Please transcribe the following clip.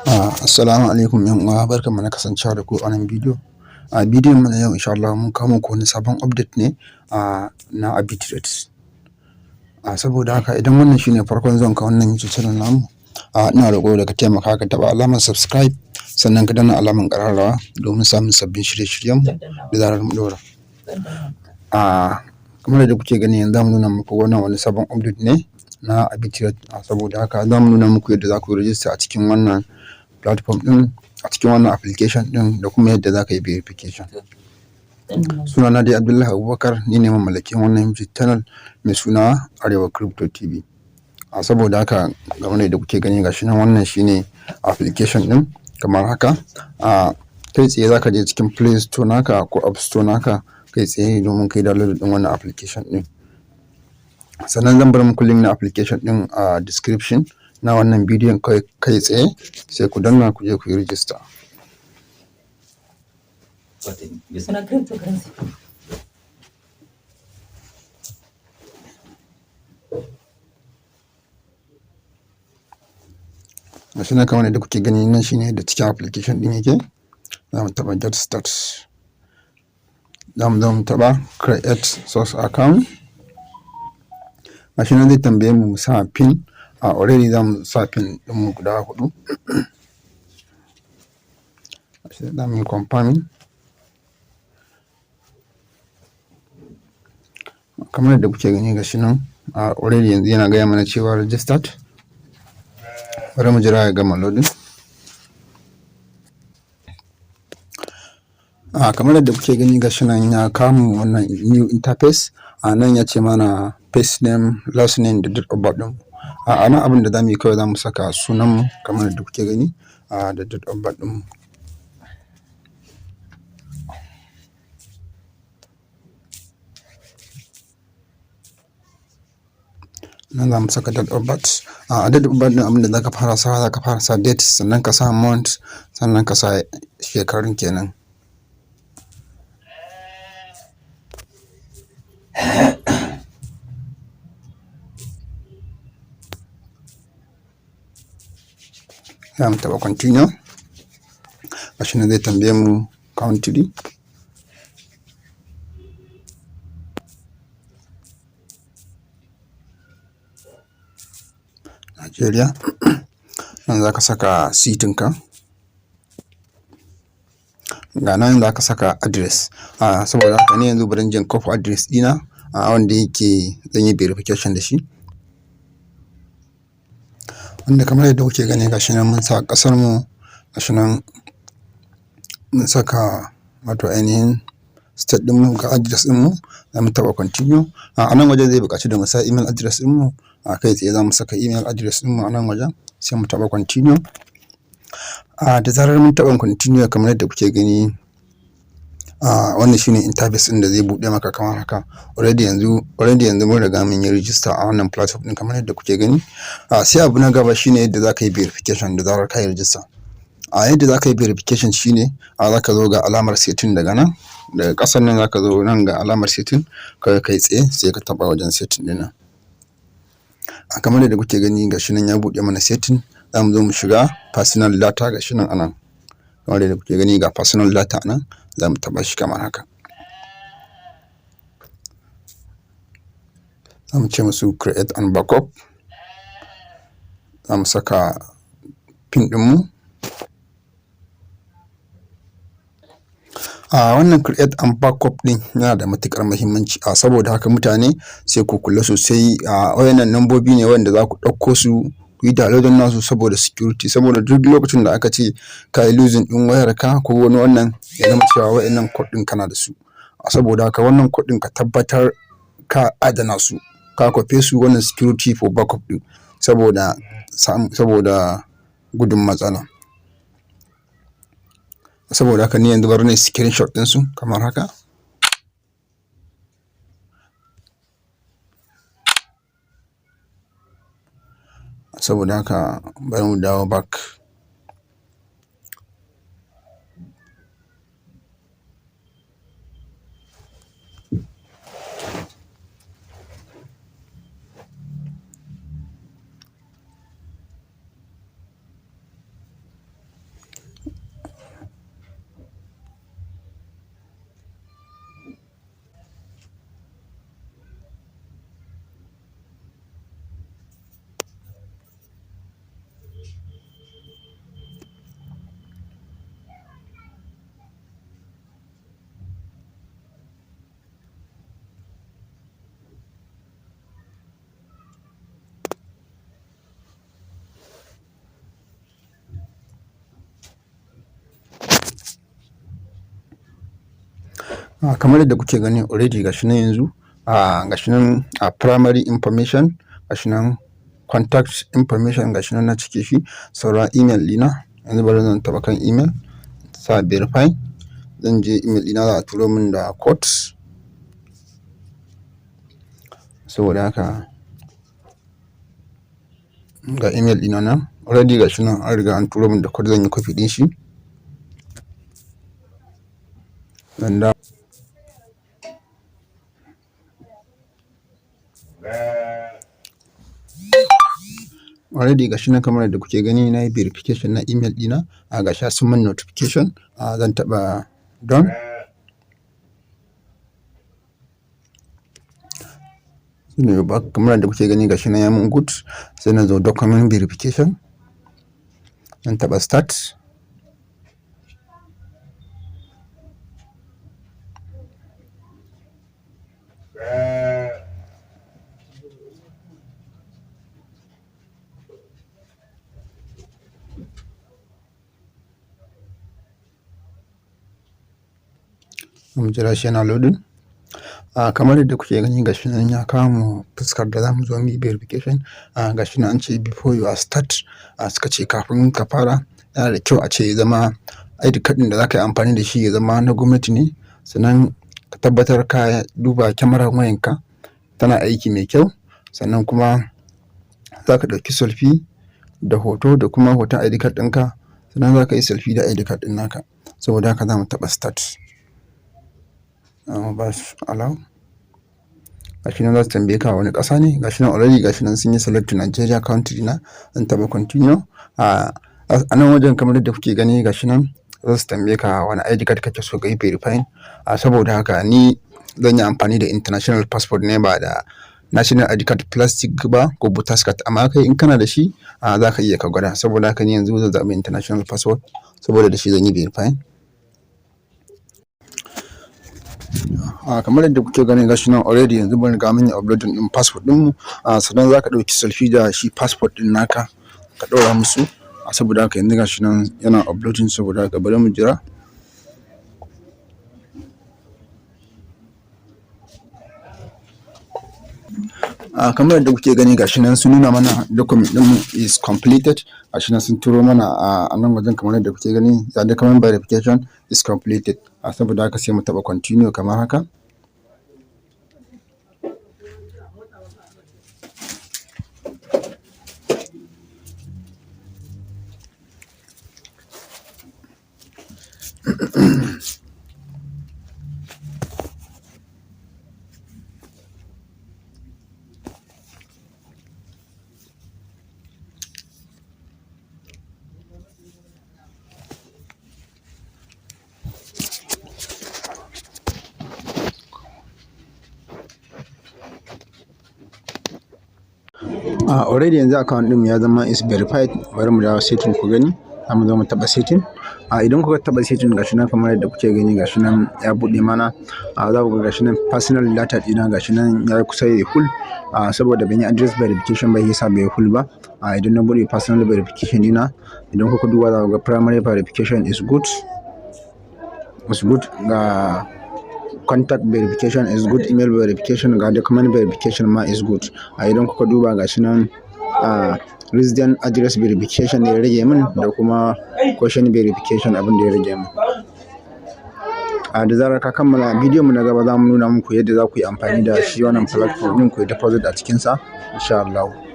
Assalamu alaikum ‘yan uwa, barkanmu da kasancewa da ku a wannan bidiyo. A bidiyon mu na yau, insha Allahu, mun kawo muku wani sabon update ne na Arbitrate. Saboda haka, idan wannan shine farkon zuwan ka wannan YouTube channel namu, ina roƙo da ka taimaka ka taɓa alamar subscribe, sannan ka danna alamar ƙararrawa domin samun sabbin shirye-shiryen mu da zarar mun ɗaura. Kamar yadda kuke gani, yanzu zamu nuna muku wannan wani sabon update ne na Arbitrate. Saboda haka za mu nuna muku yadda za ku yi register a cikin wannan platform ɗin, a cikin wannan application ɗin, da kuma yadda za ka yi verification. Sunana dai Abdullahi Abubakar, ni ne mamallakin wannan YouTube channel mai suna Arewa Crypto TV. Saboda haka, kamar yadda kuke gani, gashi nan, wannan shine application ɗin kamar haka. Kai tsaye za ka je cikin Play Store naka ko App Store naka kai tsaye domin kai download ɗin wannan application ɗin. Sannan zan bar muku link na application ɗin a description na wannan bidiyon, kai tsaye sai ku danna ku je ku yi register. Suna cryptocurrency. Gashi nan kamar yadda kuke gani, nan shine yadda cikin application ɗin yake. Za mu taɓa get start. Za mu zo mu taɓa create source account. Gashi nan zai tambaye mu mu sa PIN. Already za mu sa PIN ɗinmu guda huɗu. Gashi za mu yi confirming. Kamar yadda kuke gani, gashi nan already yanzu yana gaya mana cewa registered. Bari mu jira ya gama loading. Kamar yadda kuke gani, gashi nan ya kawo mu wannan new interface. A nan ya ce mana first name, last name da date of birth ɗinmu. A nan abin da za mu yi kawai, za mu saka sunanmu kamar yadda kuke gani da date of birth ɗinmu. Nan za mu saka date of birth. A date of birth ɗin, abin da za ka fara sawa, za ka fara sa date, sannan ka sa month, sannan ka sa shekarun kenan. Za mu taɓa continue. Gashi nan zai tambaye mu country. Nigeria. Nan za ka saka city ka. Ga nan za ka saka address. Saboda haka ni yanzu bari in je in copy address ɗina wanda yake zan yi verification da shi. Wanda kamar yadda kuke gani, gashi nan mun sa ƙasar mu, gashi nan mun saka wato ainihin state ɗinmu, ga address ɗinmu, za mu taɓa continue. A nan wajen zai buƙaci da mu sa email address ɗinmu. Kai tsaye za mu saka email address ɗinmu a nan wajen, sai mu taɓa continue. Da zarar mun taɓa continue, kamar yadda kuke gani, wannan shine interface ɗin da zai buɗe maka kamar haka. Already yanzu mun riga mun yi register a wannan platform ɗin kamar yadda kuke gani. Sai abu na gaba shine yadda za ka yi verification da zarar ka yi register. Yadda za ka yi verification shine za ka zo ga alamar setting daga nan, daga ƙasan nan za ka zo nan ga alamar setting kawai kai tsaye, sai ka taɓa wajen setting ɗin nan. Kamar yadda kuke gani, gashi nan ya buɗe mana setting. Za mu zo mu shiga personal data, gashi nan a nan. Kamar yadda kuke gani, ga personal data a nan, za mu taɓa shi kamar haka. Za mu ce musu create and backup. Za mu saka PIN ɗinmu. Wannan create and backup ɗin yana da matuƙar muhimmanci, saboda haka mutane sai ku kula sosai. Wayannan lambobi ne wanda za ku ɗauko su ku yi downloading nasu saboda security, saboda duk lokacin da aka ce ka yi losing ɗin wayarka ko wani wannan, ya zama cewa wayannan code ɗin kana da su. Saboda haka wannan code ɗin ka tabbatar ka adana su, ka kwafe su, wannan security for backup ɗin, saboda gudun matsala. Saboda haka ni yanzu bari na yi screenshot ɗinsu kamar haka. Saboda haka bari mu dawo back. Kamar yadda kuke gani, already gashi nan yanzu, gashi nan a primary information, gashi nan contact information, gashi nan na cike shi, sauran email ɗina. Yanzu bari zan taɓa kan email, sa verify. Zan je email ɗina, za a turo min da code. Saboda haka ga email ɗina nan already, gashi nan an riga an turo min da code. Zan yi copy ɗin shi, zan dawo. Already gashi nan, kamar yadda kuke gani, na yi verification na email ɗina. A gashi sun min notification. A zan taɓa done. Ne ba, kamar yadda kuke gani, gashi nan ya mun good. Sai na zo document verification, zan taɓa start. Mu jira shi yana loading. A kamar yadda kuke gani, gashi nan ya kawo mu fuskar da zamu zo mu yi verification. A gashi nan an ce "Before you start", a suka ce kafin ka fara, yana da kyau a ce ya zama ID card ɗin da za ka yi amfani da shi ya zama na gwamnati ne. Sannan ka tabbatar ka duba kyamarar wayanka tana aiki mai kyau. Sannan kuma za ka ɗauki selfie da hoto da kuma hoton ID card ɗinka. Sannan za ka yi selfie da ID card ɗin naka. Saboda haka za mu taɓa start. Za mu ba su allow. Gashi nan za su tambaye ka wane ƙasa ne. Gashi nan already, gashi nan sun yi select Nigeria country na. Zan taɓa continue. A nan wajen, kamar yadda kuke gani, gashi nan za su tambaye ka wane ID card kake so ka yi verifying. A saboda haka ni zan yi amfani da international passport ne, ba da national ID card plastic ba ko voters card, amma kai in kana da shi, a za ka iya ka gwada. Saboda haka ni yanzu zan zaɓi international passport, saboda da shi zan yi verifying. A kamar yadda kuke gani, gashi nan already yanzu mun riga mun yi uploading ɗin passport ɗinmu. A sannan za ka ɗauki selfie da shi passport ɗin naka, ka ɗora musu. A saboda haka yanzu gashi nan yana uploading, saboda haka bari mu jira. A kamar yadda kuke gani, gashi nan sun nuna mana document ɗinmu is completed. Gashi nan sun turo mana a nan wajen, kamar yadda kuke gani, "The document verification is completed". A saboda haka sai mu taɓa continue kamar haka. Already yanzu account ɗin ya zama is verified. Bari mu dawo setting ku gani. Za mu zo mu taɓa setting. A idan kuka taɓa setting, gashi nan, kamar yadda kuke gani, gashi nan ya buɗe mana. A za ku ga gashi nan personal data ɗina, gashi nan ya kusa yayi full. A saboda ban yi address verification ba, yasa bai full ba. A idan na buɗe personal verification ɗina, idan kuka duba, za ku ga primary verification is good. Is good. Ga contact verification is good, email verification, ga document verification ma is good. A idan kuka duba, gashi nan a resident address verification ne ya rage min, da kuma question verification, abin da ya rage min. A da zarar ka kammala, bidiyon mu na gaba za mu nuna muku yadda za ku yi amfani da shi wannan platform ɗin ku yi deposit a cikinsa, insha Allah.